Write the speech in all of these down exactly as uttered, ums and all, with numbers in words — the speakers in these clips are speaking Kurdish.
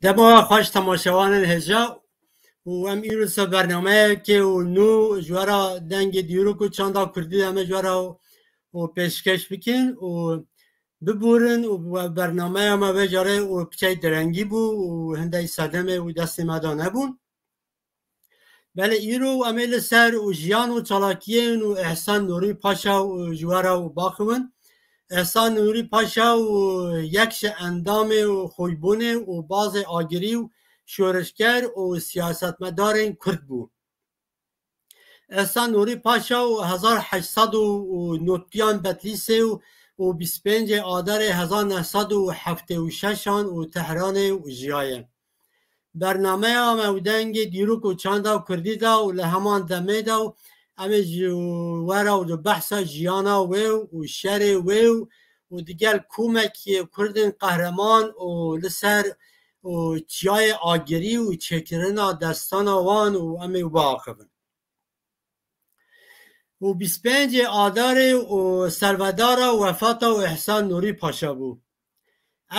Dema we xweş temaşevanên hêja û em îro ser bernameyekê û nû ji we re dengê dîrok û çanda kurdî em ê ji we re û pêşkeş bikin û biborin û we bernameya me vê carê û piçey direngî bû û hindek sedemê û destê me de nebûn. Belê îro em ê li ser û jiyan û çalakiyên û Ehsan Nûrî Paşa û ji we re û baxivin. Ehsan Nûrî Paşa û yek ji endamê û xwîbûnê û bazê agirî û şoreşger û siyasetmedarên Kurd bû. Ehsan Nûrî Paşa û hezar heşt sed û notdiyan Betlîsê û, û bîst pêncê Adarê hezar neh sed û heftê û şeşan û Tehranê û jiyaye. Bernameya me û dengê dîrok û çanda kurdî de û li heman demê de û em ê ji we re û di behsa jiyana wê û şerê wê û, û digel komekî kurdên qehreman û li ser û çiyayê agirî û çêkirina destana wan û em ê biaxivin. Û bîst pêncê Adarê û servedara wefata û Ehsan Nûrî Paşa bû.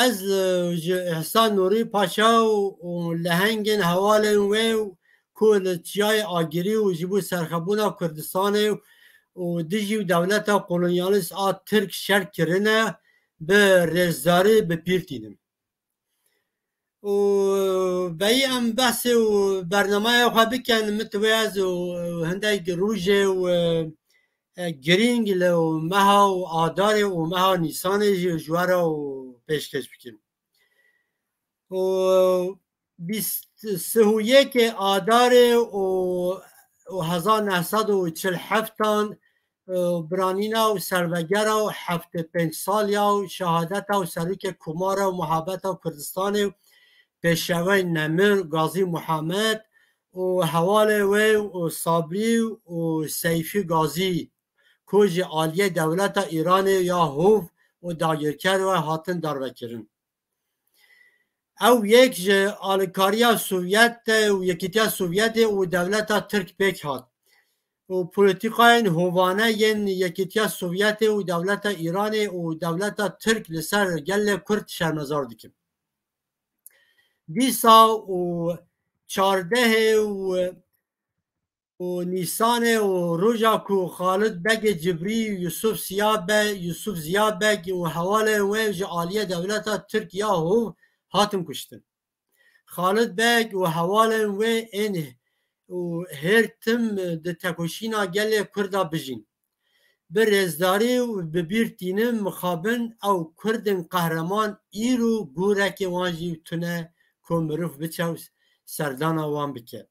Ez, e, ji Ehsan Nûrî Paşa û, û lehengên hevalên wê û ku li çiyayê agirî û ji bo serxebûna Kurdistanê û dijî dewleta kolonyalîst a Tirk şer kirine, bi rêzdarî bi bîr tînim. Û beyî em behsê û bernameya xwe bikin, min tu ez û hindek rojê û, e, girîng li meha û Adarê û meha Nîsanê jî ji we re û pêşkêş bikin. Û bîst sih û yekê Adarê û, û hezar neh sed û çil heftan, e, biranîna û servegera û heftê pênc saliya û şehadeta û serokê Komara û Muhabeta Kurdistanê û Pêşeweyê Nemir Gazî Muhammed û hevalê wê û Sabrî û Seyfî Gazî ku ji aliyê dewleta Îranê ya hov û dagirker ve hatin darvekirin. Ew yek ji alîkariya Sovyetê û Yekîtiya Sovyetê û dewleta Tirk pêk hat û polîtîkayên hovane yên Yekîtiya Sovyetê û dewleta Îranê û dewleta Tirk li ser gelê Kurd şermezar dikin. Dîsa û çardehê û û Nîsanê û roja ku Xalid Begê Cibrî, Yusuf Siya Be-, Yusuf Ziya Beg û hevalên wê ji aliyê dewleta Tirk ya hov hatin kuştin. Xalid Beg û hevalên wê ên û her tim di tekoşîna gelê Kurda bijîn. Bi rêzdarî û bi bîr tînim mixabin ew Kurdên qehreman îro gorekê wan jî tune ku mirov biçe û serdana wan bike.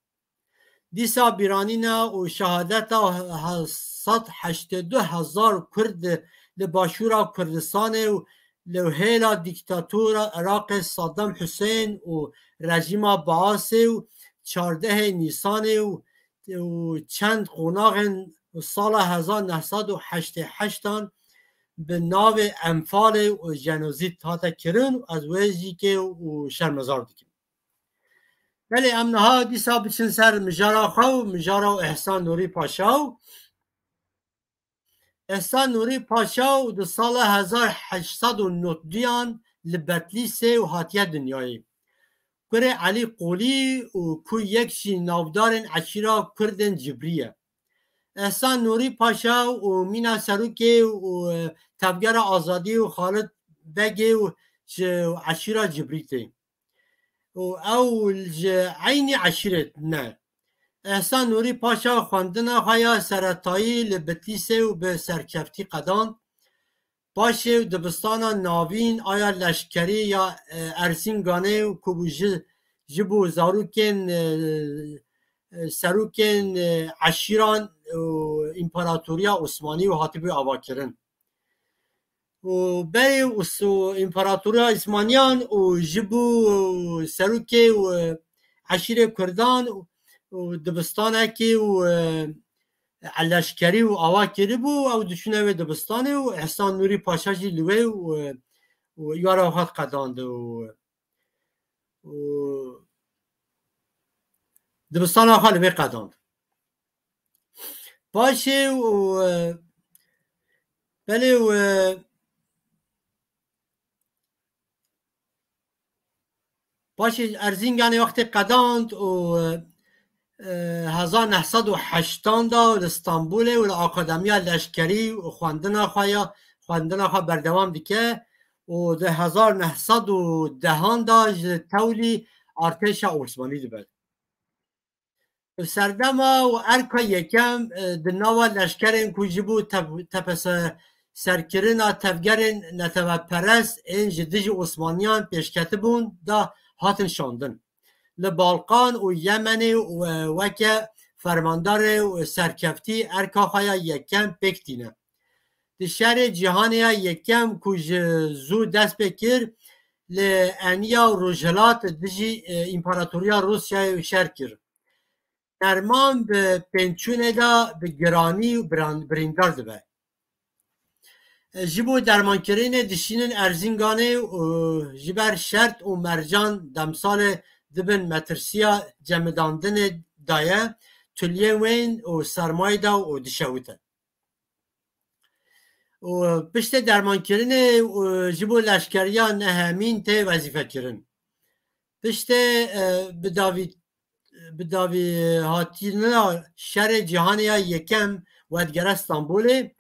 Dîsa bîranîna û şehadeta sed heştê du hezar Kurd li başûra Kurdistanê û li hêla dîktatora Iraqê Saddam Husên û rejîma Baasê û çardehê Nîsanê û, û çend qonaxên sala hezar neh sed û heştê heştan bi navê Enfalê û jenozîd hate kirin û ez wê jî kê û şermezar dikim. Belê em niha dîsa biçin ser mijara xwe û mijara Ehsan Nûrî Paşa û Ehsan Nûrî Paşa û di sala hezar heşt sed û nod duyan li Betlîsê û hatiye dinyayê. Kurê Elî Qolî û ku yek jî navdarên eşîra Kurdên Cibrî ye. Ehsan Nûrî Paşa û mîna serokê û, e, Tevgera Azadî û Xalid Begê û ji eşîra Cibrî tê. Û ew ji eynî eşîrê ne. Ehsan Nûrî Paşa xwendina xwe ya seretayî li Bitlîsê û bi serkeftî qedand. Paşê û dibistana navîn aya leşkerî ya, e, Erzînganê û ku bû ji, ji bo zarokên, e, e, serokên, e, eşîran û Împaratoriya Osmanî û hatibû avakirin. Û berê û s-, û Împaratoriya Îsmaniyan û ji bo serokê û eşîrê Kurdan û dibistanekê û, e, leşkerî û ava kiribû, ew diçûne wê dibistanê û Ehsan Nûrî Paşa jî li wê û, û îwara xwe qedand û, û dibistana xwe li wê qedand. Paşê û, e, belê û, e, Paşê Erzînganê wextê qedand û, e, hezar neh sed û heştan de li Stenbolê û li Akademiya Leşkerî û xwendina xwe ya, xwendina xwe berdewam dike û di hezar neh sed û dehan de ji tewlî artêşa Osmanî dibe. Serdema û erka yekem, e, di nava leşkerên ku ji bo tep-, tepeserkirina tevgerên neteweperest ên ji dijî Osmaniyan pêşketibûn de hatin şandin. Li Balqan û Yemenê û, e, weke fermandarê û serkeftî erka xwe ya yekem pêk tîne. Di şerê cîhanê ya yekem ku ji zû dest pê kir, li Eniya û Rojhilat dijî, e, Împaratoriya Rûsyayê şer kir. Nerman bi pênçûnê de bi giranî û biran-, birîndar dibe. Ji bo dermankirinê dişînin Erzînganê û ji ber şert û mercan demsalê dibin metirsiya cemidandinê daye, tuliyên wên û sermayê da û dişewite. Û piştê dermankirinê û ji bo leşkeriya nehemîn tê wezîfekirin. Piştê, e, bi davî, bi davî hatina şerê cîhanê ya yekem vedigere Stenbolê,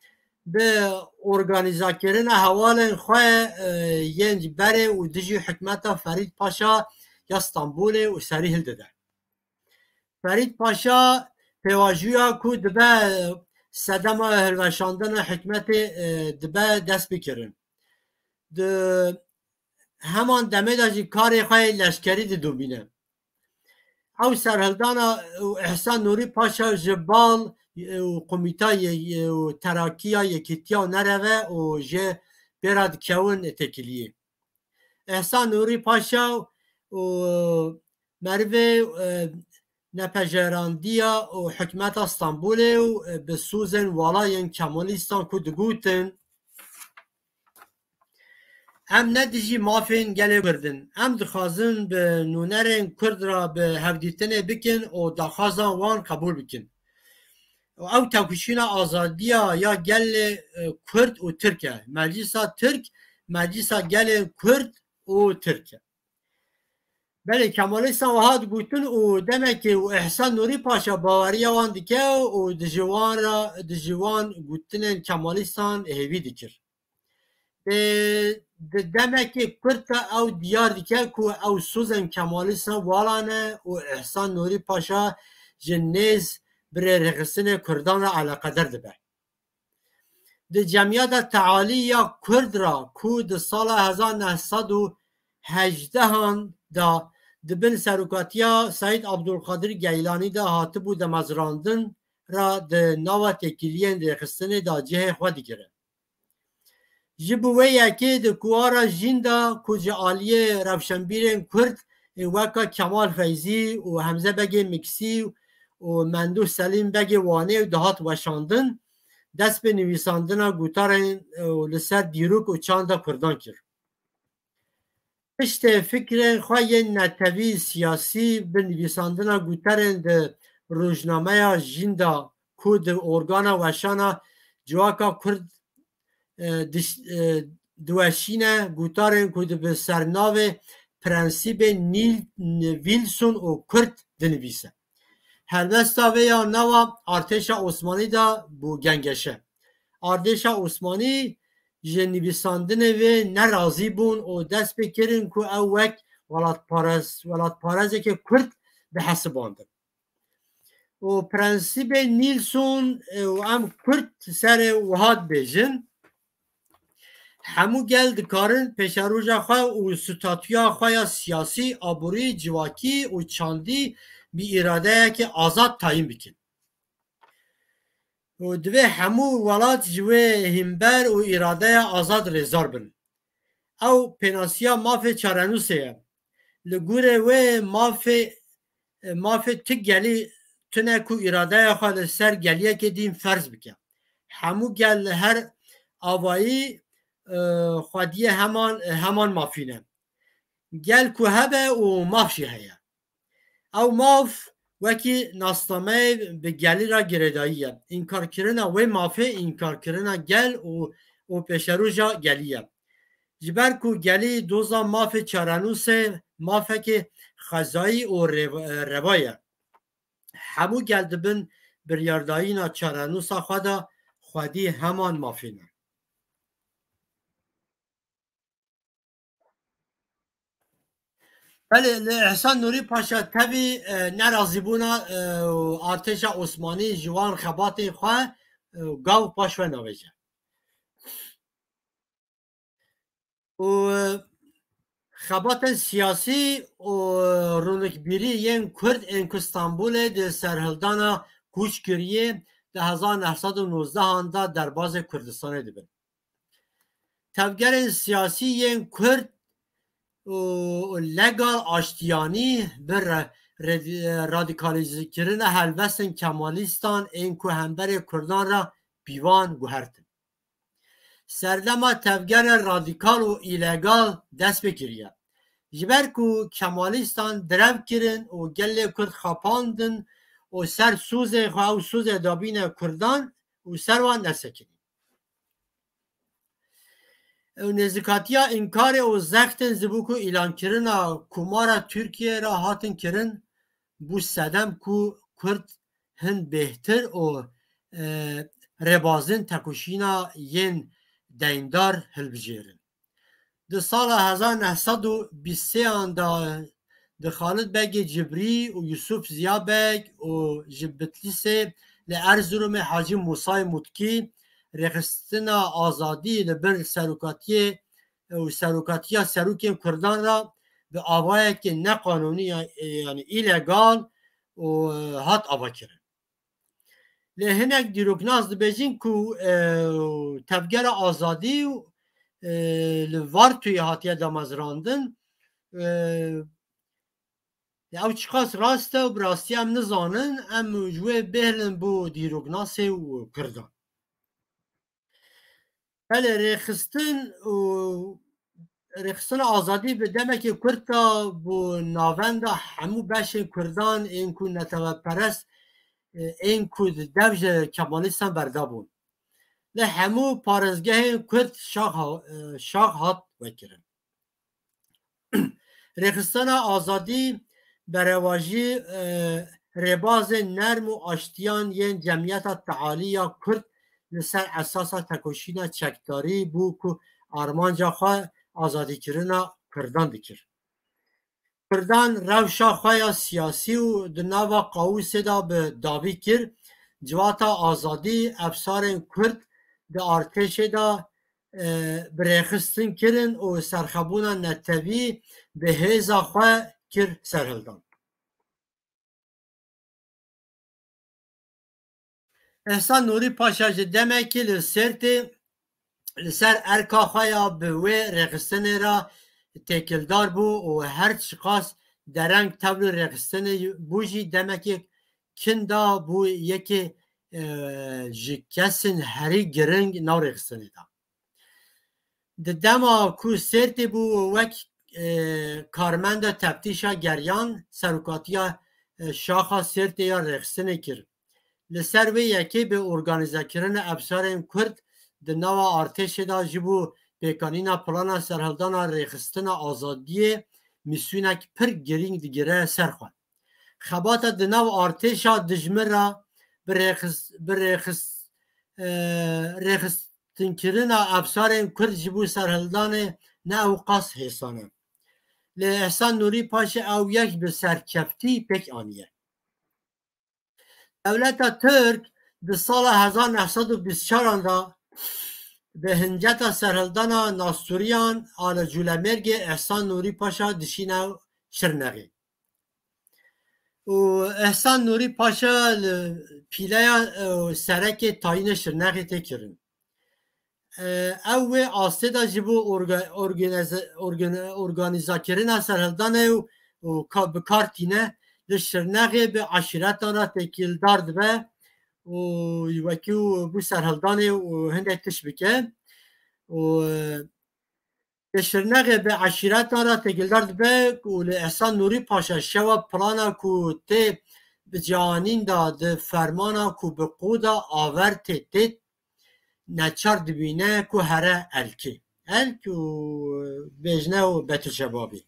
bi organîzakirina hevalên xwe, e, yên ji berê û dijî hikmeta Ferîd Paşa ya Stenbolê û serî hildide. Ferîd Paşa pêvajoya ku dibe sedema hilweşandina hikmetê, e, dibe dest bikirin. Di heman demê de jî karê xwe yê leşkerî didomîne. Ew serhildana û Îhsan Nûrî Paşa ji bal û komîta yê, û terakiya yekîtiya û nereve û jê pê re dikewin têkiliyê. Îhsan Nûrî Paşa û merivê, e, nepejerandiya û hikmeta Stenbolê û, e, bi sozên wala yên Kemalîstan ku digotin, em ne dijî mafên gelê Kurd in. Em dixwazin bi nûnerên Kurd re bi hevdîtinê bikin û daxwaza wan qebûl bikin. Û ew tevkişîna azadiya ya gelê, e, Kurd û Tirk e. Meclisa Tirk, Meclisa gelên Kurd û Tirk e. Belê, Kemalîstan wiha digotin û demekê û Îhsan Nûrî Paşa baweriya wan dike û di ji wan re, di ji wan gotinên Kemalîstan hêvî dikir. Ê, di demekê kurt de ew diyar dike ku ew sozên Kemalîstan wala ne û Îhsan Nûrî Paşa ji nêz bi rêrêxistinê Kurdan re eleqedar dibe. Di cemiyeta tealî ya Kurd re ku di sala hezar neh sed û hejdehan de di bin serokatiya Seîd Abdulkadir Geylanî de hatibû demezrandin re di nava têkiliyên rêxistinê de cihê xwe digire. Ji bo wê yekê di kuwara jîn de ku ji aliyê rewşenbîrên Kurd ên weka Kemal Feyzî û Hemze Begê Miksî û Mendûh Selîm Begê Wanê dihat weşandin, dest bi nivîsandina gotarên û li ser dîrok û çanda Kurdan kir. Piştê fikrên xwe yên netewî siyasî bi nivîsandina gotarên di rojnameya Jîn de ku di organa weşana civaka Kurd, e, diş-, e, diweşîne, gotarên ku di bi sernavê Prensîbê Nîl-, Wilson û Kurd dinivîse. Helwesta vê ya nava artêşa Osmanî de bû gengeşe. Artêşa Osmanî ji nivîsandinê vê nerazî bûn û dest pê kirin ku ew wek welatparez-, welatparêzeke Kurd bihesibandin. Û prensîbê Nîlson, e, û em Kurd serê wiha dibêjin, hemû gel dikarin pêşeroja xwe û statûya xwe ya siyasî, aborî, civakî û çandî bi îradeyeke azad tayîn bikin. Û divê hemû welat ji wê hînber û îradeya azad rêzdar bin. Ew pênasiya mafê çarenûsê ye. Li gorê wê mafê, mafê ti gelî tune ku îradeya xwe li ser geliyekê dîn ferz bike. Hemû gel li her avayî, e, xwediyê heman, heman mafî ne. Gel ku hebe û maf jî heye. Ew maf wekî nasnameyê bi gelî re girêdayî ye. Înkarkirina wê mafê înkarkirina gel û, û pêşeroja gelî ye. Ji ber ku gelî doza mafê çarenûsê mafekê xwezayî û rêv-, reva ye. Hemû gel dibin biryardayîna çarenûsa xwe de xwedî heman mafî ne. Belê, li Ehsan Nûrî Paşa tevî, e, nerazîbûna, e, û artêşa Osmanî ji wan xebatên xwe, e, gav paş ve navêje. Û, e, xebatên siyasî û rûnikbîrî yên Kurd ên ku Stenbolê di serhildana kûç kiriyê di hezar neh sed û nozdehan de derbazê Kurdistanê dibin. Tevgerên siyasî yên Kurd û legal aştiyanî bi re-, re-, radîkalîzekirina helbestên Kemalîstan ên ku hemberê Kurdan re pîvan guhertin. Serdema tevgera radîkal û îlegal dest pê kiriye. Ji ber ku Kemalîstan direv kirin û gelê Kurd xapandin û ser sozê xwe ew sozê dabîne Kurdan û ser wan nesekirî. Ew nêzîkatiya înkarê û zextên ji bo ku îlankirina Komara Tirkiyê re hatin kirin, bû sedem ku Kurd hin bêhtir û, e, rêbazên tekoşîna yên deyndar hilbijêrin. Di sala hezar neh sed û bîst sêyan de di Xalid Begê Cibrî û Yusuf Ziya Beg û ji Bitlîsê li Erzurumê Hacî Musayê Mutkî rêxistina azadî li bin serokatiyê û serokatiya serokên Kurdan re bi avayekê neqanûnî, yanî îlegal û, e, hat avakirin. Lê hinek dîroknas dibêjin ku, e, tevgera azadî, e, li Vartoyê hatiye damezrandin. E, ew çiqas rast e û bi rastî em nizanin, em ji wê bêhlin bo dîroknasê û Kurdan. Belê, rêxistin û rêxistina azadî bi demekê kurt de bû navenda hemû beşên Kurdan ên ku neteweperest, ên ku di dev ji Kemalîstan berdabûn. Li hemû parêzgehên Kurd şax ha-, şax hat vekirin. Rêxistina azadî berevajî, e, rêbazên nerm û aştiyan yên cemiyeta tealiya Kurd li ser esasa tekoşîna çekdarî bû ku armanca xwe azadîkirina Kurdan dikir. Kurdan rewşa xwe ya siyasî û di nava qawûsê de bi davî kir. Civata azadî, efsarên Kurd di artêşê de, e, bi rêxistin kirin û serxebûna netewî bi hêza xwe kir serhildan. Ehsan Nûrî Paşa ji demekî li Sêrtê li ser erka xwe ya bi wê rêxistinê re têkildar bû û her çiqas dereng tevlî rêxistinê bû jî demekê kin da bû yekê, e, ji kesên herî giring nav rêxistinê de. Di dema ku Sêrtê bû wek, e, karmenda teftîşa geriyan serokatiya, e, şaxa Sêrtê ya rêxistinê kir. Li ser vê yekê bi organîzekirina efsarên Kurd di nava artêşê de ji bo pêkanîna plana serhildana rêxistina azadiyê mîsyonek pir girîng digire ser xwe. Xebata di nav artêşa dijmin re bi rêxis-, bi rêxis-, e, rêxistinkirina efsarên Kurd ji bo serhildanê ne ew qas hêsan e. Lê Ehsan Nûrî Paşa ew yek bi serkeftî pêk aniye. Dewleta Tirk di sala hezar neh sed û bîst çaran de bi hinceta serhildana Nasturiyan a li Cûlemêrgê Ehsan Nûrî Paşa dişîne Şirnexê. Û Ehsan Nûrî Paşa li pîleya, e, serekê tayînê Şirnexê tê kirin. E, ew wê astê de ji bo orga-, organîze-, organ-, organîzakirina serhildanê û, û ka-, bi kar tîne li Şirnexê bi eşîretan re têkildar dibe û wekî û bû serhildanê û hindek tişt bike. Û, e, Li Şirnexê bi eşîretan re têkildar dibe û li Ehsan Nûrî Paşa şewa plana ku tê bi cianîn de di fermana ku bi qoda aver tê têt neçar dibîne ku here elkê. Elk û bêjne û Betûl Şebabî.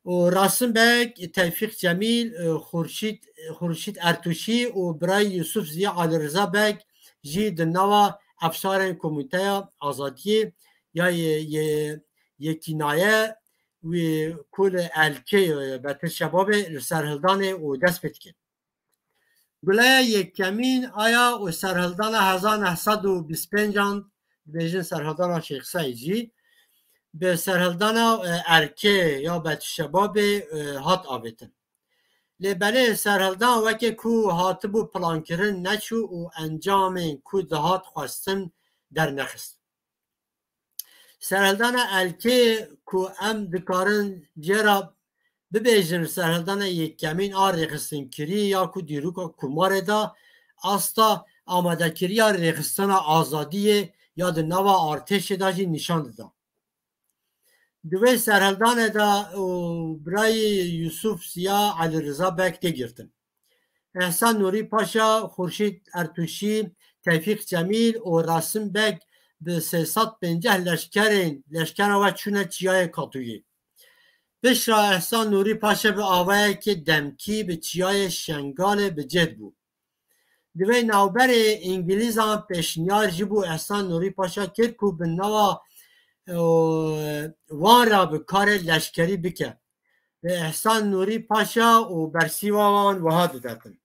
Û Rasim Beg, Tevfîq Cemîl, e, Xurşîd, Xurşîd Ertûşî û Biray Yusuf Ziya Ali Riza Beg jî di nava efsarên Komîteya Azadiyê ya yê, yê, Yekînaye wî ku li Elkê, e, Betûl Şebabê li serhildanê û dest pê dikin. Guleya yekemîn aya û serhildana hezar neh sed û bîst pêncan, dibêjin serhildana Şêx Seîd jî, bi serhildana, e, Erkê ya Betûl Şebabê, e, hat avêtin. Lê belê serhildan weke ku hatibû plankirin neçû û encamên ku dihat xwestin dernexist. Serhildana Elkê ku em dikarin jê re bibêjin serhildana yekemîn a rêxistinkirî ya ku dîroka Komarê de asta amadekiriya rêxistina azadiyê ya di nava artêşê de jî nîşan dida. Di wê serhildanê de û birayê Yusuf Siya Elî Riza Beg tê girtin. Ehsan Nûrî Paşa, Xurşîd Ertûşî, Tevfîq Cemîl û Rasim Beg bi sê sed pênceh leşkerên, leşkera we çûne Çiyayê Katûyê. Piştre Ehsan Nûrî Paşa bi avayekî demkî bi Çiyayê Şengalê bi cih bû. Di vê navberê Îngilîzan pêşniyar ji bo Ehsan Nûrî Paşa kir ku bi nava, e, wan re bi karê leşkerî bike. Lê Ehsan Nûrî Paşa û bersîva wan wiha didetin.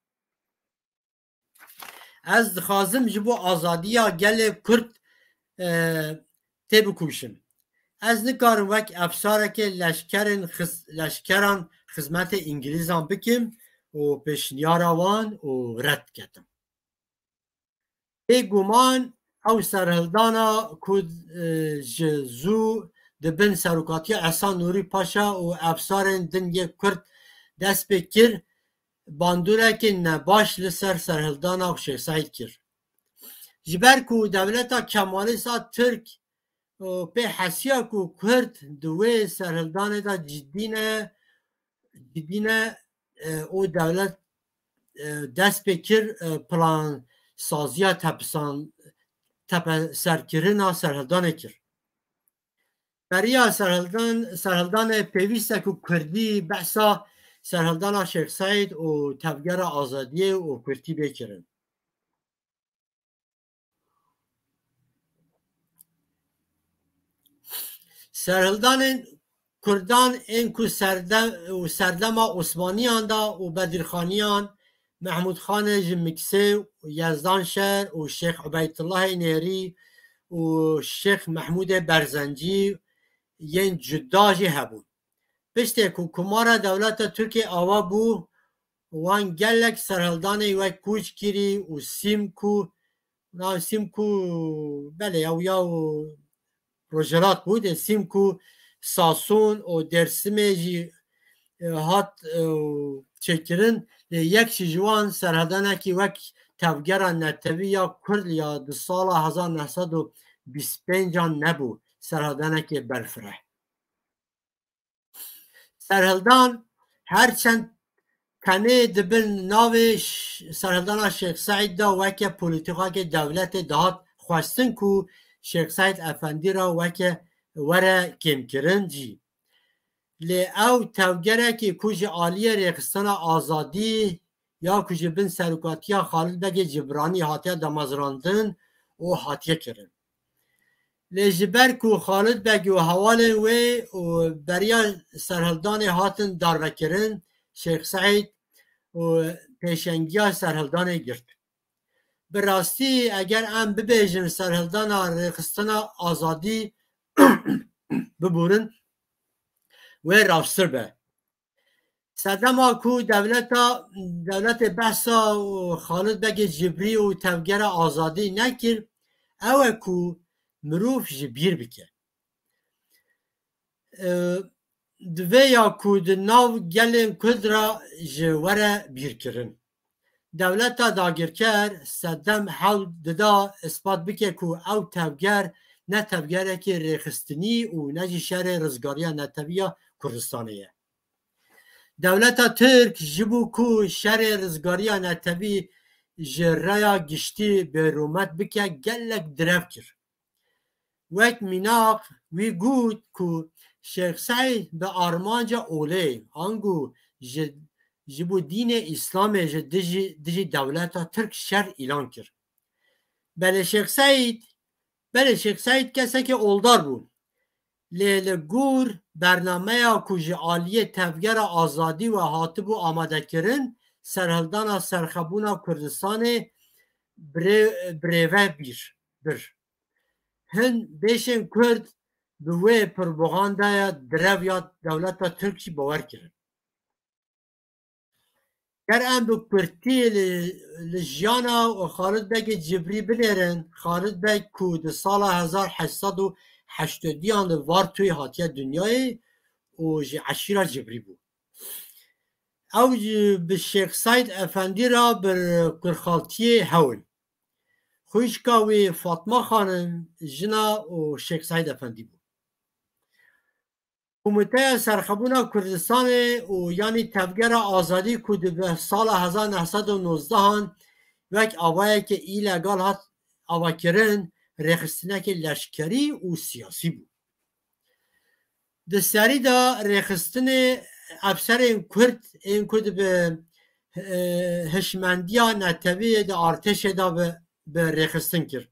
Ez dixwazim ji bo azadiya gelê Kurd, e, têbikoşim. Ez nikarim wek efsarekê leşkerên xiz-, leşkeran xizmetê Îngilîzan bikim û pêşniyara wan û red ketim. Bêguman ew serhildana ku, e, ji zû di bin serokatiya Ehsan Nûrî Paşa û efsarên din yê Kurd dest pê kir, bandoreke nebaş li ser serhildana Şêx Seîd kir. Ji ber ku dewleta Kemalîst a Tirk, e, pê hesiya ku Kurd di wê serhildanê de cidî ne, cidî ne, e, û dewlet, e, dest pê kir, e, plansaziya tepisan-, tepeserkirina serhildanê kir. Beriya serhildan-, serhildanê pêwîst e ku Kurdî behsa serhildana Şêx Seîd û Tevgera Azadiyê û Kurdî bê kirin. Serhildanên Kurdan ên ku serde-, û serdema Osmaniyan de û Bedirxaniyan, Mehmûd Xanê ji Miksê, Yezdan Şer û Şêx Ubeytullahê Nêrî û Şêx Mehmûdê Berzencî yên cuda jî hebûn. Piştê ku Komara Dewleta Tirkiyê ava bû, wan gelek serhildanê wek Koçgirî û Sîmkû, na Sîmkû, belê, ew ya û Rojhilat bû, dê Sîmkû, Sason û Dêrsimê jî, e, hat, e, çêkirin. Lê yek jî ji wan serhildanekî wek tevgera netewî ya Kurd ya di sala hezar neh sed û bîst pêncan nebû, serhildanekê berfireh. Serhildan her çend tenê di bin navê ş-, serhildana Şêx Seîd de weke polîtîkakê dewletê dihat xwestin ku Şêx Seîd Efendî re weke were kêmkirin jî. Lê ew tevgerekî ku ji aliyê Rêxistina Azadî ya ku ji bin serokatiya Xalid Begê Cibranî hatiye damezrandin û hatiye kirin. Lê ji ber ku Xalid Beg û hevalên wê û beriya serhildanê hatin darvekirin, Şêx Seîd û pêşengiya serhildanê girt. Bi rastî eger em bibêjin serhildana rêxistina azadî biborin, wê rafstir be. Sedema ku dewleta, dewletê behsa û Xalid Begê Cibrî û tevgera azadî nekir, ew e ku mirov ji bîr bike. E, divê ya ku di nav gelên Kurd re ji were bîrkirin. Dewleta dagirker sedem hewl dida ispat bike ku ew tevger ne tevgerekî rêxistinî û ne jî şerê rizgariya netewî ya Kurdistanê ye. Dewleta Tirk ji bo ku şerê rizgariya netewî ji raya giştî bêrûmet bike, gelek direv kir. Wek mînak wî got ku Şêx Seîd bi armanca olê, ango ji, ji bo dînê Îslamê ji dijî, dijî dewleta Tirk şer îlan kir. Belê Şêx Seîd, belê Şêx Seîd kesekî oldar bû. Lê li gor bernameya ku ji aliyê Tevgera Azadî ve hatibû amadekirin, serhildana serxebûna Kurdistanê birê-, birêve bîr, bir. Hin bêşên Kurd bi wê propagandaya direv ya dewleta Tirk jî bawer kirin. Ger em bi kurtî li, li jiyana Xalid Begê Cibrî binêrin, Xalid Beg ku di sala hezar heşt sed û heştodiyan li Vartoyê hatiye dinyayê û ji eşîra Cibrî bû. Ew ji, bi Şêx Seîd Efendî re bi kurxaltiyê hew in. Xwişka wî Fatma Xanim jina û Şêx Seîd Efendî bû. Komîteya Serxebûna Kurdistanê û yanî Tevgera Azadî ku di be-, sala hezar neh sed û nozdehan wek avayeke îlegal hat avakirin, rêxistinekê leşkerî û siyasî bû. Di serî de rêxistinê efserên Kurd ên ku di bi, e, hişmendiya netewî di artêşê de bi, bi rêxistin kir.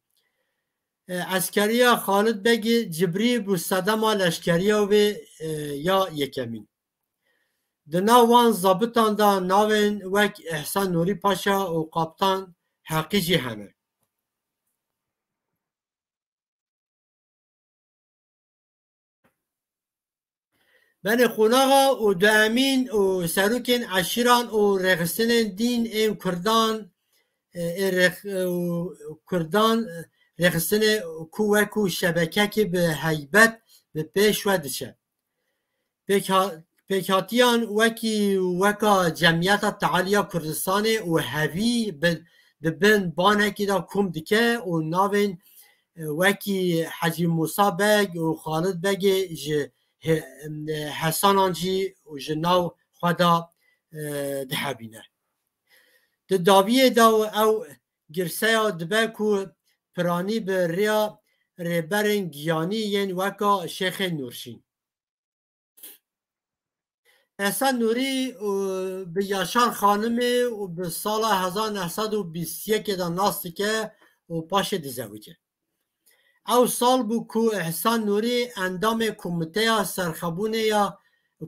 E, eskeriya Xalid Begî Cibrî bû sedema leşkeriya wê, e, ya yekemîn. Di nav wan zabitan de navên wek Îhsan Nûrî Paşa û Kaptan Heqî jî hene. Benê qonaxa û duemîn û serokên eşîran û rêxistinên dîn ên Kurdan, e, ê rêx-, û Kurdan, e, rêxistinê ku wekû şebekekê bi heybet bi pêş ve diçe. Pêkha-, pêkhatiyan wekî weka Cemiyeta Tealiya Kurdistanê û hevî bi, di bin banekî de kom dike û navên, e, wekî Hecî Musa Beg û Xalid Begê ji He-, Hesanan jî ji nav xwe de, e, dihebîne. Di dawiyê de ew girseya dibe ku piranî bi rêya rêberên giyanî yên weka Şêxê Nûrşîn. Esen Nûrî û bi Yaşar Xanimê û bi sala hezar neh sed û bîst yekê de nas dike û paşê dizewice. Ew sal bû ku Îhsan Nûrî endamê Komîteya Serxebûnê ya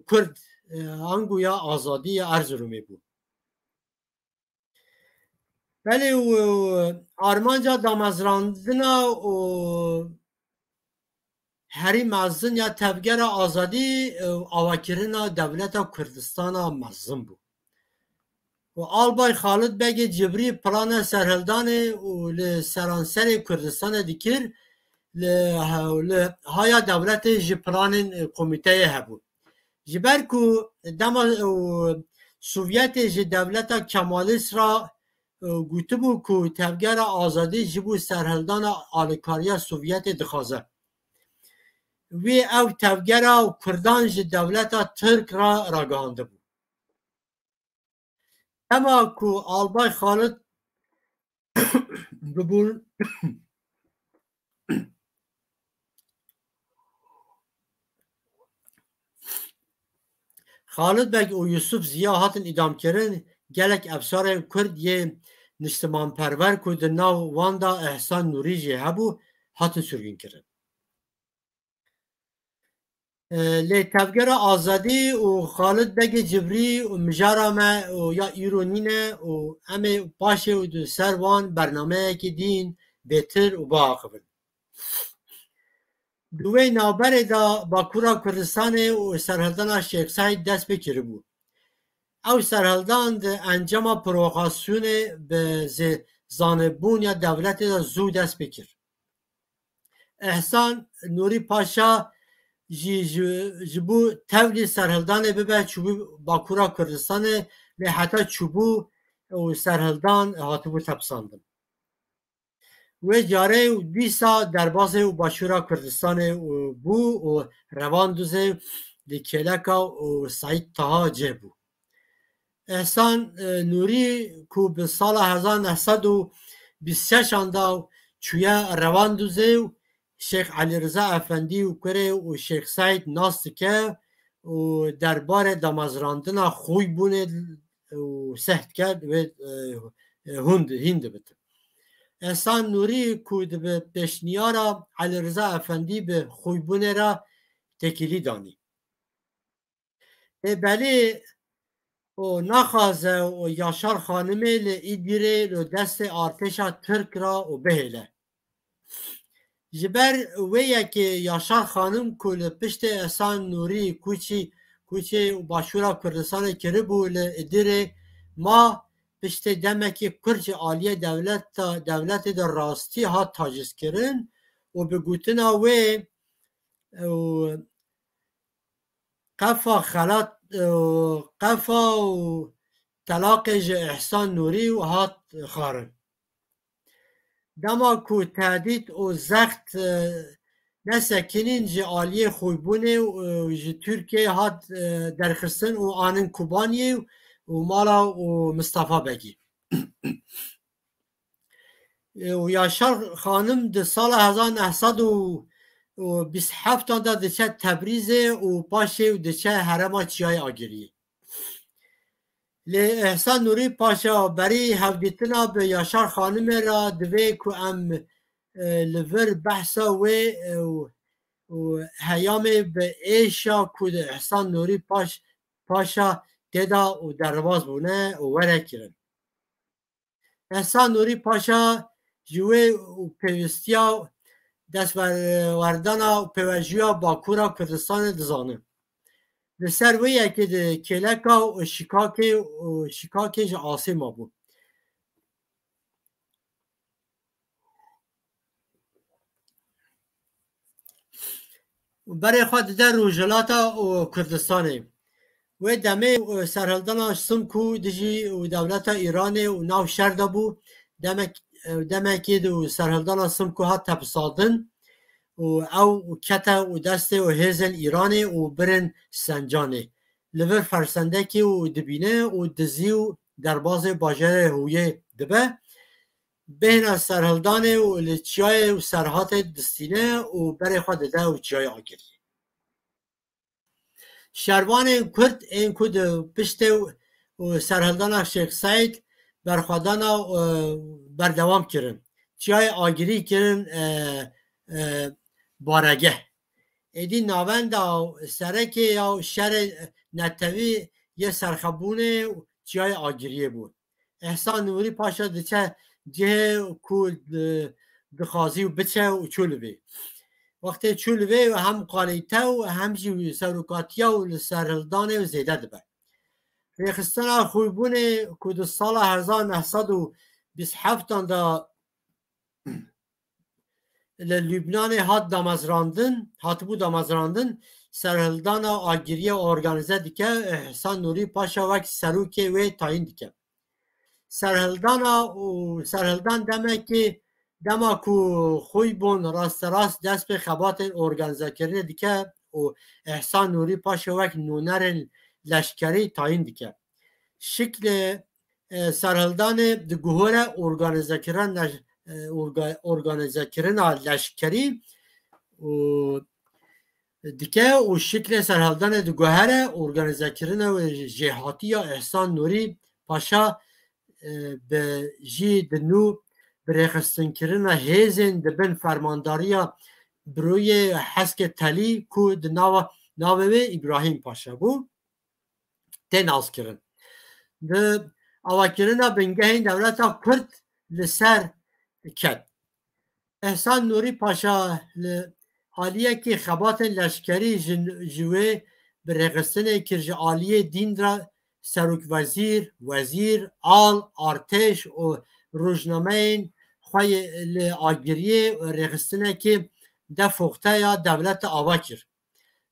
Kurd, e, ango ya Azadî ya Erzurumê bû. Belê û armanca damezrandina û herî mezin ya Tevgera Azadî, e, avakirina dewleta Kurdistana mezin bû. Û Albay Xalid Begê Cibrî plana serhildanê û li seranserê Kurdistanê dikir, li, li haya dewletê ji planên, e, komîteyê hebû. Ji ber ku dema, e, Sovyetê ji dewleta Kemalîst re, e, gotibû ku Tevgera Azadî ji bo serhildana alîkariya Sovyetê dixwaze. Wî ev tevgera Kurdan ji dewleta Tirk re ragihandibû. Dema ku Albay Xalid bibûn, Xalid Beg û Yusuf Ziya hatin îdamkirin, gelek efsarên Kurd yê niştimanperwer ku di nav wan de Ehsan Nûrî jî hebû, hatin sirgûnkirin. E, lê Tevgera Azadî û Xalid Begê Cibrî û mijara me û ya îro nîne û em ê paşê û di ser wan bernameyekî dîn bêtir û biaxivin. Di wê navberê de Bakura Kurdistanê û serhildana Şêx Seîd dest pê kiribû. Ew serhildan di encama provokasyonê bi zê-, zanebûn ya dewletê de zû dest pê kir. Ehsan Nûrî Paşa jî ji, ji bo tevlî serhildanê bibe çûbû Bakura Kurdistanê, lê heta çûbû û serhildan hatibû tepisandin. Wê carê û dîsa derbazê û Başûra Kurdistanê û bû û revandûzê li Kêleka û Seîd Taha cih bû. Ehsan, e, Nûrî ku bi sala hezar neh sed û bîst şeşan de çûye revandûzê û Şêx Elî Riza Efendî û kurê û Şêx Seîd nas dike û derbarê damezrandina Xûybûnê û seh dike wê, e, e, hûn di-, hîn dibitin. Ehsan Nûrî ku dibe pêşniyara Elî Riza Efendî bi Xûybûnê re têkilî danî. Ê belê û naxwaze û Yaşar Xanimê li Îdîrê li destê artêşa Tirk ra û bihêle. Ji ber wê yekê Yaşar Xanim ku li piştê Ehsan Nûrî kûçî, kûçê û başûra Kurdistanê kiribû li Îdîrê ma piştê demekî kurt ji aliyê dewleta, dewletê de rastî hat tacizkirin û bi gotina wê û qefa xelat, û qefa û telaqê ji Ehsan Nûrî û hat xwarin. Dema ku tehdît û zext, e, nesekinîn ji aliyê Xûybûnê û, e, ji Tirkiyeyê hat, e, derxistin û anin Kobaniyê û mala û Mistefa Begî. E, û Yaşar Xanim di sala hezar neh sed û bîst heftan de diçe Tebrîzê û paşê û diçe herêma Çiyayê Agiriyê. Lê Ehsan Nûrî Paşa berî hevdîtina bi Yaşar Xanimê re divê ku em, e, li vir behsa wê, e, û, û heyamê bi êşa ku di Ehsan Nûrî Paş-, Paşa tê de û derbas bûne û were kirin. Ehsan Nûrî Paşa ji wê û pêwistiya destwerdana û pêvajoya Bakûra Kurdistanê dizane. Li ser wê yekê di kêleka û şikakê û şikakê ji asê mabû. Berê xwe dide Rojhilata û Kurdistanê. Wê demê, e, serhildana Simkû dijî û dewleta Îranê û nav şer de bû. Demek, e, demekê de û serhildana Simkû hat tepisandin û ew kete û destê û hêzên Îranê û birin Sencanê. Li vir fersendekê û dibîne û dizî û derbazê bajarê Hûyê dibe. Bêhna serhildanê û li çiyayê û serhatê distîne û berê xwe dide û çiyayê Agiriyê. Şervanên Kurd ên ku di piştê û serhildana Şêx Seîd berxwedana, e, berdewam kirin. Çiyayê Agirî kirin, e, e, baregeh. Êdî navenda serekê ya şerê netewî yê serxebûnê çiyayê Agiriyê bû. Ehsan Nûrî Paşa diçe cihê ku di-, dixwazî û biçe û çû li vê. Wextê çû li vê hem kalîte û hem jî serokatiya û li serhildanê û zêde dibe. Rêxistina Xûybûnê ku di sala hezar neh sed û bîst heftan de li Lubnanê hat damezrandin, hatibû damezrandin, serhildana Agiriyê organîze dike, Ehsan Nûrî Paşa wek serokê wê tayîn dike. Serhildana û serhildan demekê dema ku Xûybûn rasterast dest pê xebatên organîzekirinê dike û Ehsan Nûrî Paşa wek nûnerên leşkerî tayîn dike. Şiklê, e, serhildanê diguhere organîzekirina leş-, e, orga-, organîzekirina leşkerî û dike û şiklê serhildanê diguhere organîzekirina wê jêhatî ya Ehsan Nûrî Paşa, e, bi jî di nû bi rêxistinkirina hêzên di bin fermandariya Birûyê Heskê Telî ku di nava, navê wê Îbrahîm Paşa bû, tê naskirin. Di avakirina bingehên dewleta Kurd li ser ket. Ehsan Nûrî Paşa li aliyekî xebatên leşkerî ji, ji wê bi rêxistinê kir, ji aliyê dîn re serokwezîr, wezîr, al, artêş û rojnameyên xwe yê li Agiriyê rêxistinekê de foxte ya dewlete ava kir.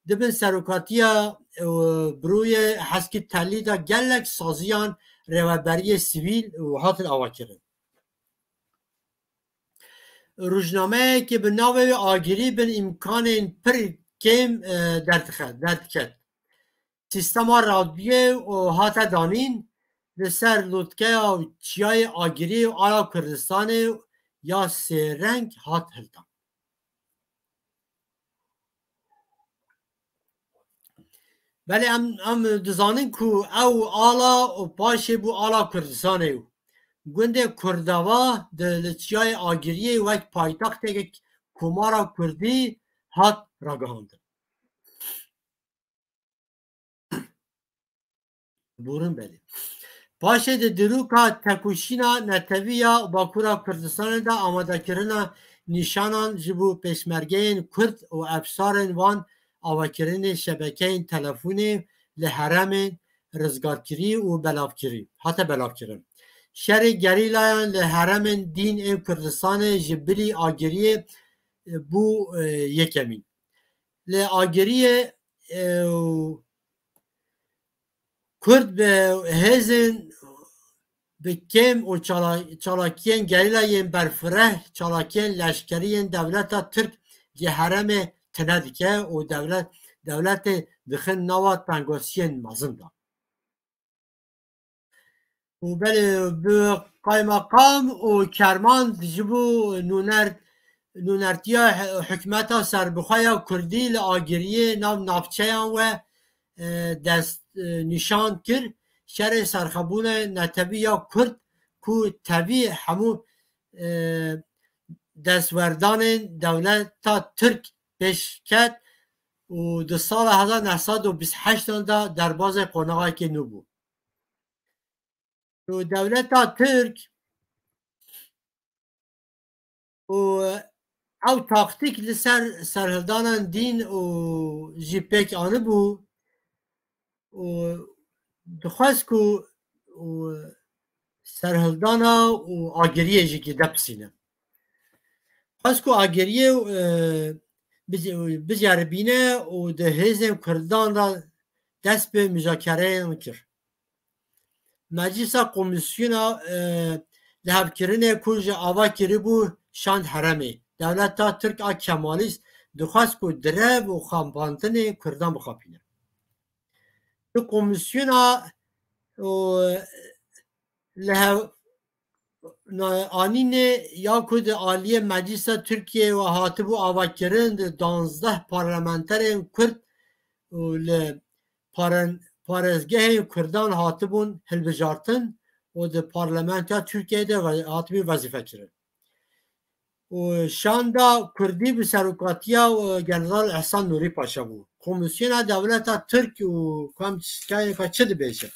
Di bin serokatiya, e, Birûyê Heskî Telî de gelek saziyan rêveberiyê sivîl, e, hatin avakirin. Rojnameyekê bi navê wê Agirî bin îmkanên pir kêm, e, derdixe-, derdiket. Sîstema radyoyê û hate danîn, li ser lotkeya çiyayê Agirî û ala Kurdistanê ya sêreng hat hildan. Belê em, em dizanin ku ew ala û paşê bû ala Kurdistanê û gundê Kurdava di li Çiyayê Agiriyê wek paytexteke Komara Kurdî hat ragihandin. Burin belê. Paşê di dîroka tekoşîna netewî ya Bakura Kurdistanê de amadekirina nîşanan ji bo pêşmergeyên Kurd û efsarên wan, avakirinê şebekeyên telefonê li herêmên rizgarkirî û belavkirî hate belavkirin. Şerê gerîlayan li herêmên din ên Kurdistanê ji bilî Agiriyê bû, e, yekemîn. Li Agiriyê, e, Kurd bi hêzên bi kêm û çala-, çalakiyên gerîla yên berfireh, çalakiyên leşkerî yên dewleta Tirk ji herêmê tune dike û dewlet, dewletê dixin nava tengosiyên mezin de. Û belê bi qaymeqam û Kerman ji bo nûner-, nûnertiya hi-, hikûmeta serbixwe ya Kurdî li Agiriyê nav navçeyan we, e, dest, e, nîşan kir. Şerê serxebûnê netewî ya Kurd ku tevî hemû, e, destwerdanên dewleta Tirk pêş ket û di sala hezar neh sed û bîst heşt de derbazê qonaxekê nû bû. Û dewleta Tirk û ew taktîk li ser serhildanan dîn û jî pêk anibû û dixwest ku û serhildana û Agiriyê jî ki depisîne. Xwest ku Agiriyê, e, bice-, biceribîne û di hêzên Kurdan re dest bi muzakereyan kir. Meclisa Komîsyona, e, lihevkirinê ku ji ava kiribû şand herêmê. Dewleta Tirk a Kemalîst dixwest ku direv û xapandinê Kurdan bixapîne. Di komîsyona û lihev-, na-, anînê ya ku di aliyê Meclisa Tirkiyeyê ve hatibû avakirin, di danzdeh parlamenterên Kurd û li paren-, parêzgehên Kurdan hatibûn hilbijartin û di parlamentoya Tirkiyeyê de ve-, hatibû wezîfe kirin. Û şanda Kurdî bi serokatiya, e, General Ehsan Nûrî Paşa bû. Komîsyona Dewleta Tirk û kam çi, ka çi dibêje?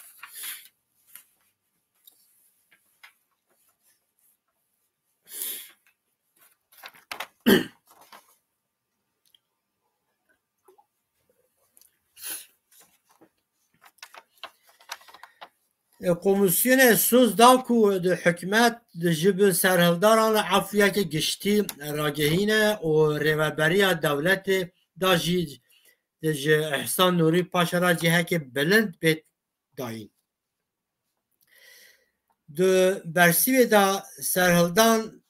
Komîsyonê soz da ku di hikûmet di ji bi serhildaran re efûyeke giştî ragihîne û rêveberiya dewletê da jî di ji Ehsan Nûrî Paşa re cihekê bilind bê dayîn. Di bersîvê de serhildan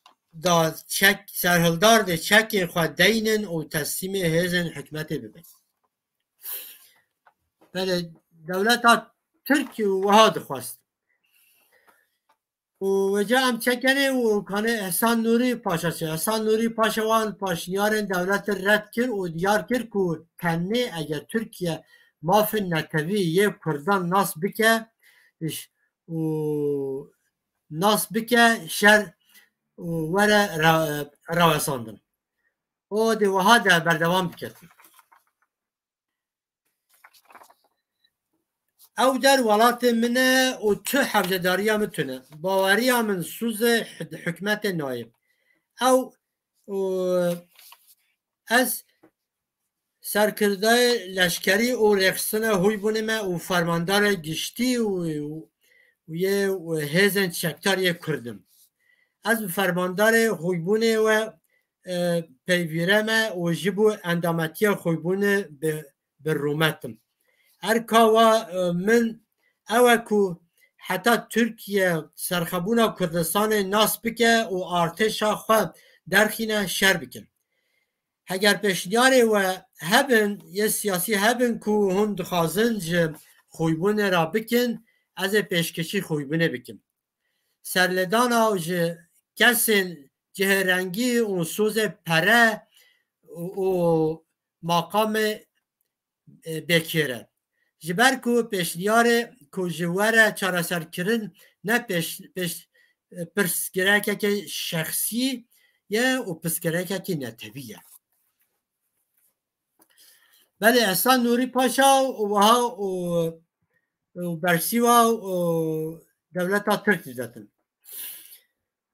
da çek, serhildar dê çekên xwe deynin û teslîmê hêzên hikûmetê bibin. Belê, dewleta Tirk wiha dixwest. Û weca em çekenê û kanê Ehsan Nûrî Paşa çi? Ehsan Nûrî Paşa wan paşniyarên dewletê red kir û diyar kir ku tenê eger Tirkiye mafên netewî yê Kurdan nas bike, iş-, û nas bike şer û were ra-, rawesandin. O dê wiha de berdewam biketin. Ew der welatê min e û tu hevcedariya min tune. Baweriya min sûze hik-, hikûmetê nayê. Ew û ez serkirdayê leşkerî û rêxistina hoybûnê me û fermandarê giştî û, û yê û hêzên çekdar yê Kurd im. Ez bi fermandarê hoybûnê we, e, peyvîre me û ji bo endametiya hoybûnê bi, bi rûmet im. Erka wa, e, min ew e ku heta Tirkiye serxebûna Kurdistanê nas bike û artêşa xwe derxîne şer bikin. Heger pêşniyarê we hebin, yê siyasî hebin ku hûn dixwazin ji xwîbûnê re bikin, ez ê pêşkêşî xwîbûnê bikim. Serlêdana ji kesên cihê rengî û sozê pere û, û maqamê, e, bêkêr e. Ji ber ku pêşniyarê ku ji were çareserkirin ne pêş, pêş, pirsgirêkeke şexsî ye û pirsgirêkeke netewî ye. Belê Ehsan Nûrî Paşa û wiha û, û bersîva û dewleta Tirk didetin.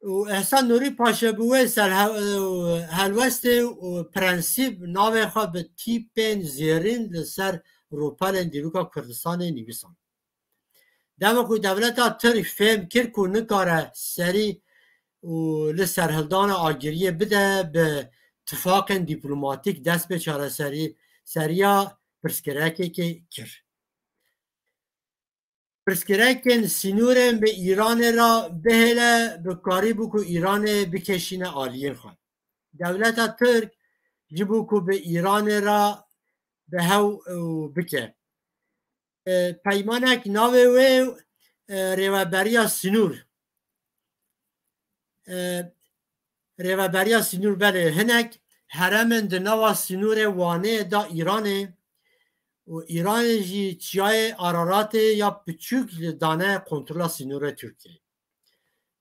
Û Ehsan Nûrî Paşa bi wê ser he-, û helwestê û prensîp navê xwe bi tîpên zêrîn li ser rûpelên dîroka Kurdistanê nivîsan. Dema ku dewleta Tirk fêm kir ku nikare serî û li serhildana agiriyê bide bi tifaqên dîplomatîk dest pê çareserî seriya pirsgirêkekê kir. Pirsgirêkên sînorên bi Îranê re bihêle bi karîbû ku Îranê bikêşîne aliyên xwe. Dewleta Tirk ji bo ku bi Îranê re bi hew û bike. E, peymanek navê wê, e, rêveberiya sînor. E, rêveberiya sînor belê hinek heremên di nava sînorê Wanê da Îranê û Îranê jî çiyayê Araratê ya piçûk li dane kontrola sînorê Tirkiyeyê.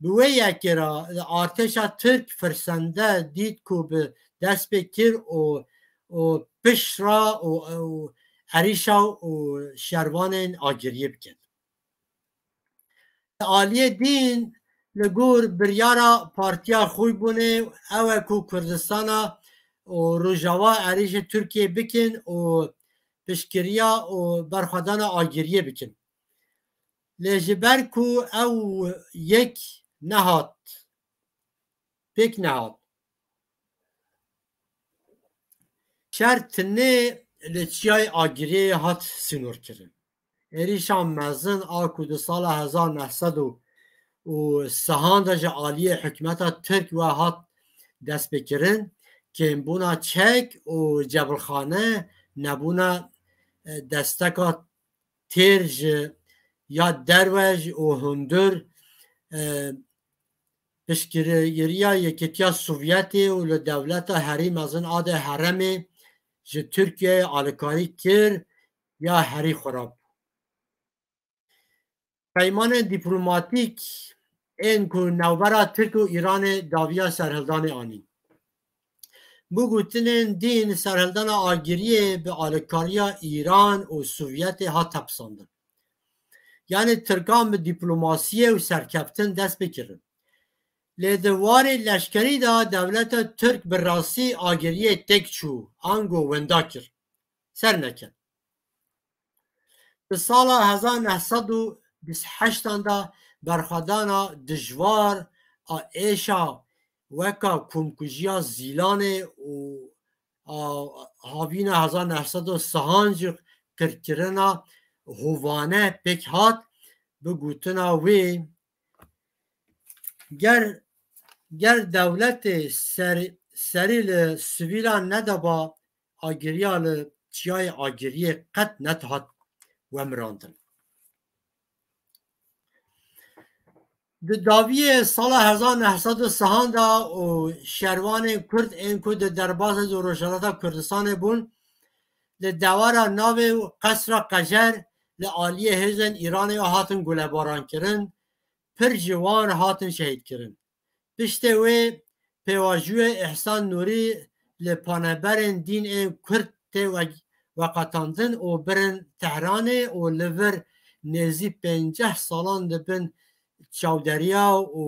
Bi wê yekê re artêşa Tirk firsende dît ku bi dest pê kir û, û pişt re û, û êrîşa û şervanên agiriyê bikin. Aliyê din li gor biryara Partiya Xwîbûnê ew e ku Kurdistana û Rojava êrîşê Tirkiyê bikin û piştgiriya û berxwedana agiriyê bikin. Lê ji ber ku ew yek nehat, pêk nehat. Şer tinê li çiyayê Agiriyê hat sînorkirin. Êrîşa mezin a ku di sala hezar neh sed û sehan de ji aliyê hikûmeta Tirk ve hat destpêkirin, kêmbûna çek û cebilxane, nebûna, e, desteka têr ji ya derve ji û hundir, e, piştgiriya Yekîtiya Sovyetê û li dewleta herî mezin a de heremê ji Tirkiyeyê alikarî kir ya herî xirab. Peymanên dîplomatîk ên ku navbera Tirk û Îranê dawiya serhildanê anîn. Bi gotinên din serhildana agiriyê bi alikariya Îran û Sovyetê hat tepisandin. Yanî Tirkan bi dîplomasiyê û serkeftin dest pê kirin. Lê di warê leşkerî de dewleta Tirk bi rastî agiriyê têk çû, ango wenda kir. Ser neket. Di sala hezar neh sed û bîst heştan de berxwedana dijwar a êşa weka komkujiya Zîlanê û a havîna hezar neh sed û sehan jî qirkirina hovane pêk hat, bi gotina wê, ger, ger dewletê ser-, serî li sivîlan nedaba agiriya li çiyayê Agiriyê qet nedihat wemirandin. Di dawiyê sala hezar neh sed û sehan de û şervanên Kurd ên ku di derbazê û Rojhilata Kurdistanê bûn, li dewara navê û Qesra Qejer li aliyê hêzên Îranê hatin gulebarankirin, pir ji wan hatin şehîdkirin. Piştê wê pêvajoyê Îhsan Nûrî li paneberên dîn ên Kurd tê we-, veqetandin û birin Tehranê û li vir nêzî pênceh salan di bin çawderiya û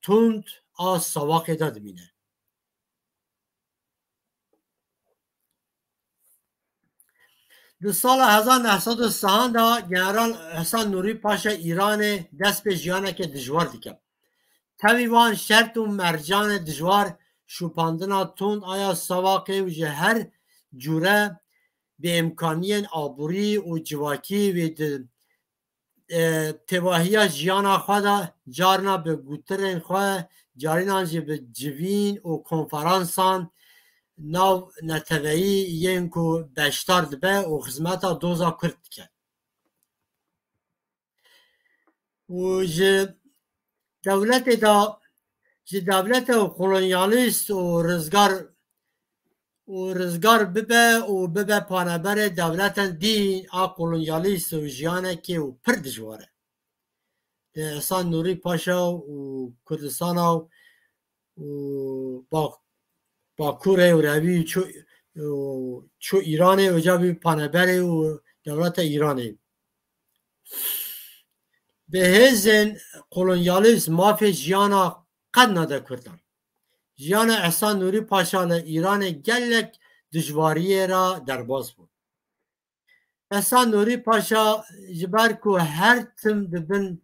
tund a Sawaqê de dimîne. Di sala hezar neh sed û sehan de General Hesen Nûrî Paşa Îranê dest pê jiyaneke dijwar dike. Tevî van şert û mercanê dijwar, şopandina tund a ya Sawaqê û ji her cûre bêîmkaniyên aborî û civakî wê di, e, tevahiya jiyana xwe de carna bi gutirên xwe, carînan jî bi civîn û konferansan nav neteweyî yên ku beşdar dibe û xizmeta doza Kurd dike. Û ji dewletê de, ji dewlete kolonyalîst û rizgar û rizgar bibe û bibe paneberê dewletên dîn a kolonyalîst û jiyanekê û pir dijwar e. Li Ehsan Nûrî Paşa û Kurdistana û Bak-, Bakurê û revî çû, û çû Îranê û ca bî paneberê û dewleta Îranê. Bi hêzên kolonyalîst mafê jiyana qet nade Kurdan. Jiyana Ehsan Nûrî Paşa li Îranê gelek dijwariyê re derbas bû. Ehsan Nûrî Paşa ji ber ku her tim di bin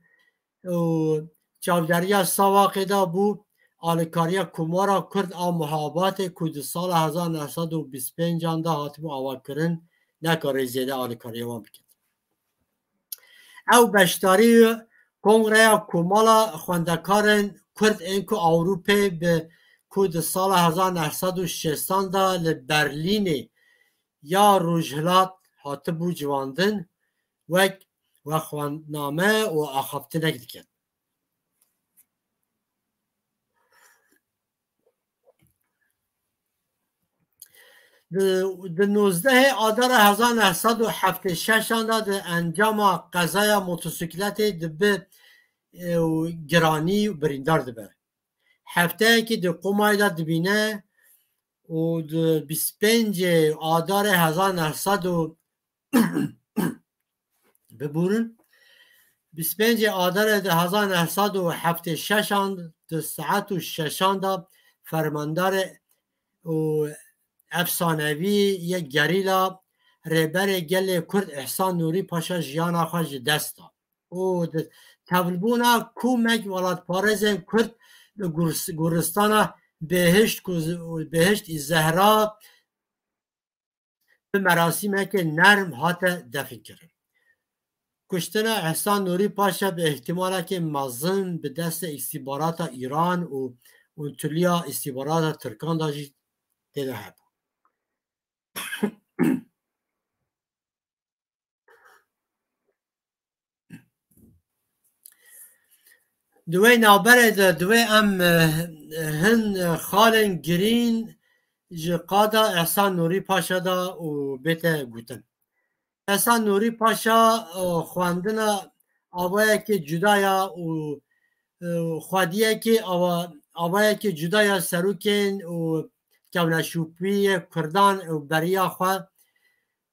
û çavderiya Savaxê de bû, alikariya Komara Kurd a muhabatê ku di sala hezar neh sed û bîst pêncan de hatibû avakirin, nekarê zêde alikariya wan bike. Ew beşdarî Kongreya Komala Xwendekarên Kurd ên ku Ewropê bi ku di sala hezar neh sed û şêstan de li Berlînê ya Rojhilat hatibû civandin, wek wexwendname û axaftinek dikin. Di, di nozdehê Adara hezar neh sed û heftê şeşan de di encama qezaya motosikletê dibi, e, û giranî birîndar dibe. Hefteyekî di komayê de dibîne û di bîst pêncê Adarê hezar neh sed û biborin. Bîst pêncê Adarê di hezar neh sed û heftê şeşan di saet û şeşan de fermandarê û efsanevî yê gerîla Rêberê Gelê Kurd Îhsan Nûrî Paşa jiyana xwe ji dest da. Û di tevlbûna komek welatparêzên Kurd li Gurs-, Guristana Bêhişt ku z-, Bêhişt î Zehra bi merasîmeke nerm hate definkirin. Kuştina Îhsan Nûrî Paşa bi îhtîmaleke mezin bi destê îstîbarata Îran û, û tiliya îstîbarata Tirkan de jî tê de hebû. Di wê navberê de, di wê em, eh, hin, eh, xalên girîn ji qada Ehsan Nûrî Paşa de û bête gotin. Ehsan Nûrî Paşa, eh, xwendina awayekê cuda ya û, eh, xwediyekê awa-, awayekê cuda ya serokên û kevneşopiyê Kurdan û beriya xwe,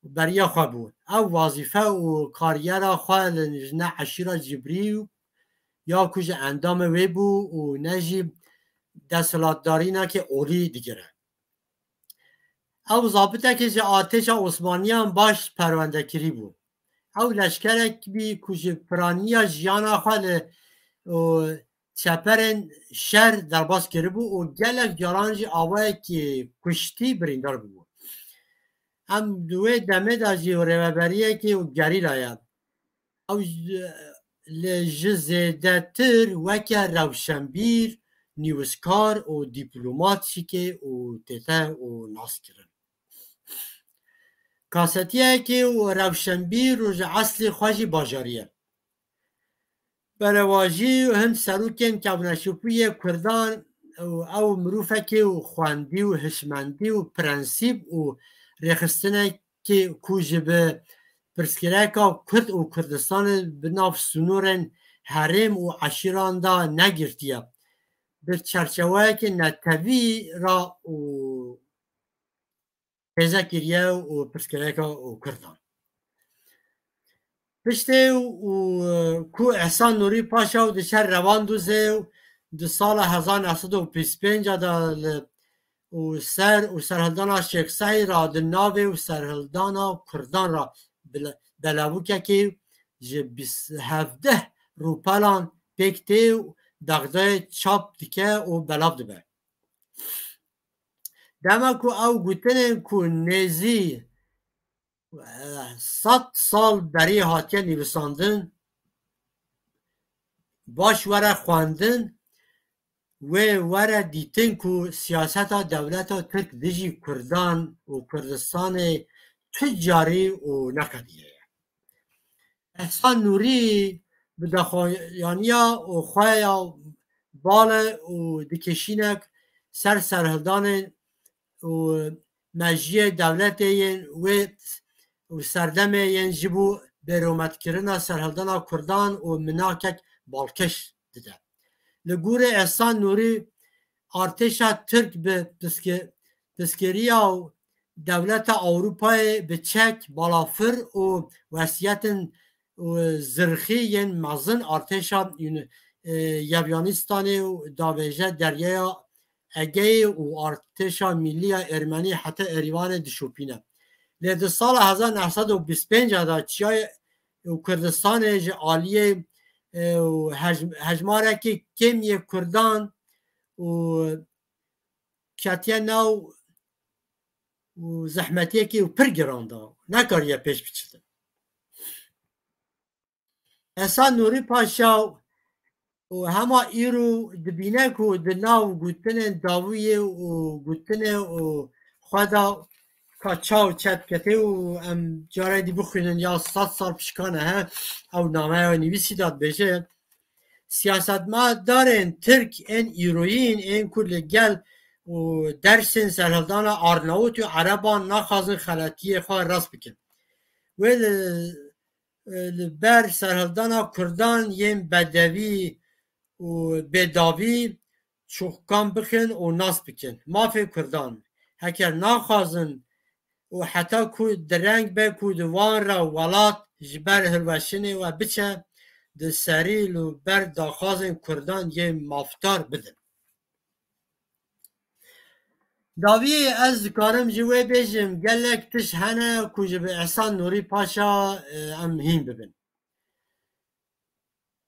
beriya xwe bû. Ew wazîfe û kariyera xwe li, ji ne eşîra Cibrî ya ku ji endamê wê bû û ne jî desthilatdarîneke olî digire. Ew zabitekê ji artêşa Osmaniyan baş perwendekirî bû. Ew leşkerek bî ku ji piraniya jiyana xwe li, û çeperên şer derbas kiribû û gelek caran jî awayekî kuştî birîndar bûbû. Em di wê demê de jî rêveberiyekê û gerîla ye. Ew ji, li ji zêdetir weke rewşenbîr, nivîskar û dîplomat jî kê û tête û nas kirin. Kasetiyekê û rewşenbîr û ji eslê xwe jî bajarî ye. Berevajî û hin serokên kevneşopiyê Kurdan û ew mirovekê û xwendî û hişmendî û prensîp û rêxistinekê ku ji bi pirsgirêka Kurd û Kurdistanê bi nav sînorên herêm û eşîran de negirtiye. Bi çerçeveyeke netewî re û hêze kiriye û pirsgirêka û Kurdan. Piştê û, û, ku Ehsan Nûrî Paşa û diçe Rewandûzê û di sala hezar neh sed û bîst pênc de li, û ser û serhildana Şêx Seîd ra di navê û serhildana Kurdan ra bile-, belavûkekê ji bîst hevdeh rûpelan pêk tê û Bexdayê çap dike û belav dibe. Dema ku ew gotinên ku nêzî, eh, sed sal berê hatiye nivîsandin, baş were xwendin, wê were dîtin ku siyaseta dewleta Tirk dijî Kurdan û Kurdistanê tu carî û neqedîye ye. Ehsan Nûrî bi daxuyaniya û xwe ya bale û dikişînek ser serhildanên û mejiyê dewletê yên wê û serdemê yên ji bo bêrometkirina serhildana Kurdan û minakek balkêş dide. Li gorî Ehsan Nûrî, artêşa Tirk bi piske-, piskeriya dewleta Ewropayê bi çek, balafir û wesiyetên û zirxî yên mezin artêşa Yun-, e, Yevyanîstanê û davêje Deryaya Egeyê û artêşa milî ya Ermenî heta Erîvanê dişopîne. Lê di sala hezar neh sed û bîst pênc de çiyayê û Kurdistanê ji aliyê, e, û hej-, hejmarekî kêm yê Kurdan û ketiye nav û zehmetiyekî û pir giran da. Nekariye pêş biçitin. Ehsan Nûrî Paşa û hema îro dibîne ku di nav gotinên dawiyê û gotinê û xwe de ka çaw çet ketê û em carê dî bixwînin ya sed sal pişkan e, he, ew nameya nivîsî de dibêje, siyasetmedarên Tirk ên îroyîn ên ku li gel û dersên serhildana Arnawut û Ereban naxwazin xeletiyê xwe rast bikin. Wê li, li ber serhildana Kurdan yên bedewî û bêdawî çûkan bixin û nas bikin. Mafê Kurdan, heger naxwazin û heta ku direng be ku di wan re welat ji ber hilweşinê we biçe, di serî li ber daxwazên Kurdan yê mafdar bidin. Dawiyê ez dikarim ji wê bêjim, gelek tişt hene ku ji bi Ehsan Nûrî Paşa, e, em hîn bibin.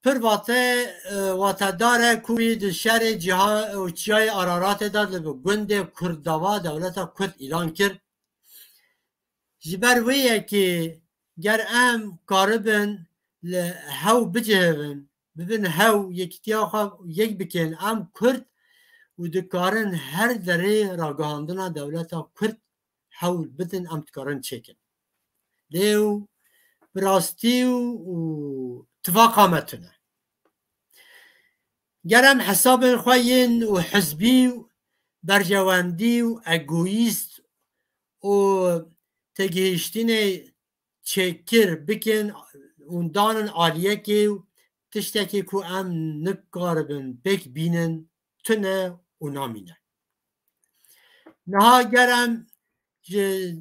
Pir wate, e, watedar e ku wî di şerê cîha û çiyayê Araratê de li bi gundê Kurdava dewleta Kurd îlan kir. Ji ber wê yekê ger em karibin li hew bicihivin, bibin hew, yekîtiya xwe yek bikin, em Kurd û dikarin her derê ragihandina dewleta Kurd hewl bidin, em dikarin çêkin. Lê ew bi rastî û, û tifaqa me tune. Ger em hesabên xwe yên û hizbî û berjewendî û egoîst û têgihiştinê çêkir bikin û danin aliyekê û tiştekê ku em nikaribin pêk bînin, tune û namîne. Niha ger em ji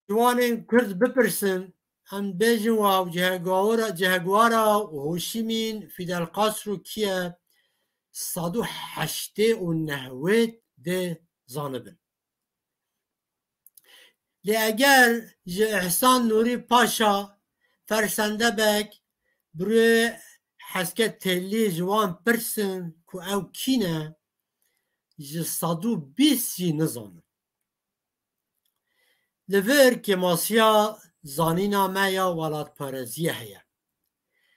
ciwanên Kurd bipirsin, em bêjin, wa cihegawara, cihegwara û Hoşîmîn, Fidel Castro kî ye? Sed û heştê û neh wê dê zanibin. Lê eger ji Ehsan Nûrî Paşa fersendebek birê heske têlî ji wan pirsin ku ew kî ne, ji sed û bîst jî nizanin. Li vir kêmasiya zanîna me ya welatparêziyê heye.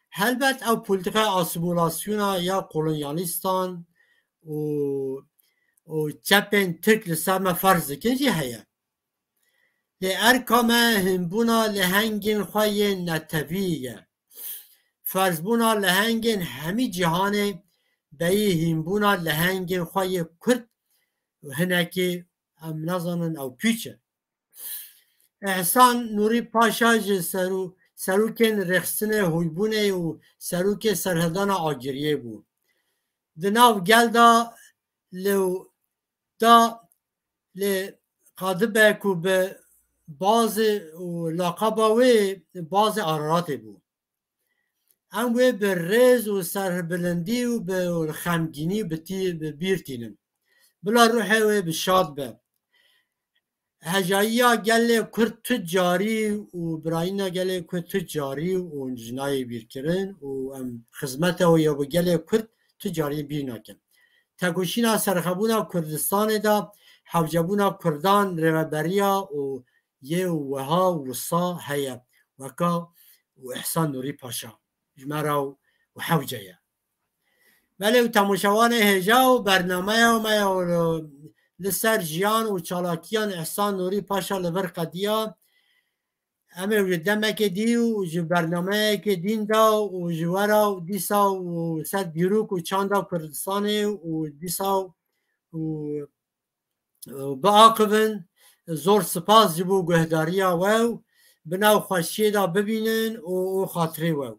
Helbet ew polîtîkaya asîmîlasyona ya kolonyalîstan û, û çepên Tirk li ser me ferz dikin jî heye. Lê erka me hînbûna lehengên xwe yên netewî ye. Ferzbûna lehengên hemî cîhanê beyî hînbûna lehengên xwe yê Kurd û hinekî em nazanin ew pûç e. Ehsan Nûrî Paşa ji serû-, serokên rêxistinê Hoybûnê û serokê serhildana Agiriyê bû. Di nav gel de li da lê qadibe ku bi bazê û laqaba wê bazê Araratê bû. Em wê bi rêz û serbilindî û bi xemgînî bi tî-, bi bîr tînin. Bila ruhê wê bi şad be. Hejayiya gelê Kurd tu carî û birayîna gelê Kurd tu carî û ji nayê bîrkirin û em xizmeta wê ya bi gelê Kurd tu carî bîr nakin. Tekoşîna serxebûna Kurdistanê de hewcebûna Kurdan rêveberiya û yê wiha wisa heye, weka û Ehsan Nûrî Paşa ji me re û hewce ye. Belê û temaşevanê hêja û bernameya me ya li ser jiyan û çalakiyan Ehsan Nûrî Paşa li vir qediya. Em ê ji demekê dî û ji bernameyekê dîn de û ji we re û dîsa û ser dîrok û çanda Kurdistanê û dîsa û biaxivin. Zor spas ji bo guhdariya we û bi nav xweşiyê de bibînin û, û xatirê we.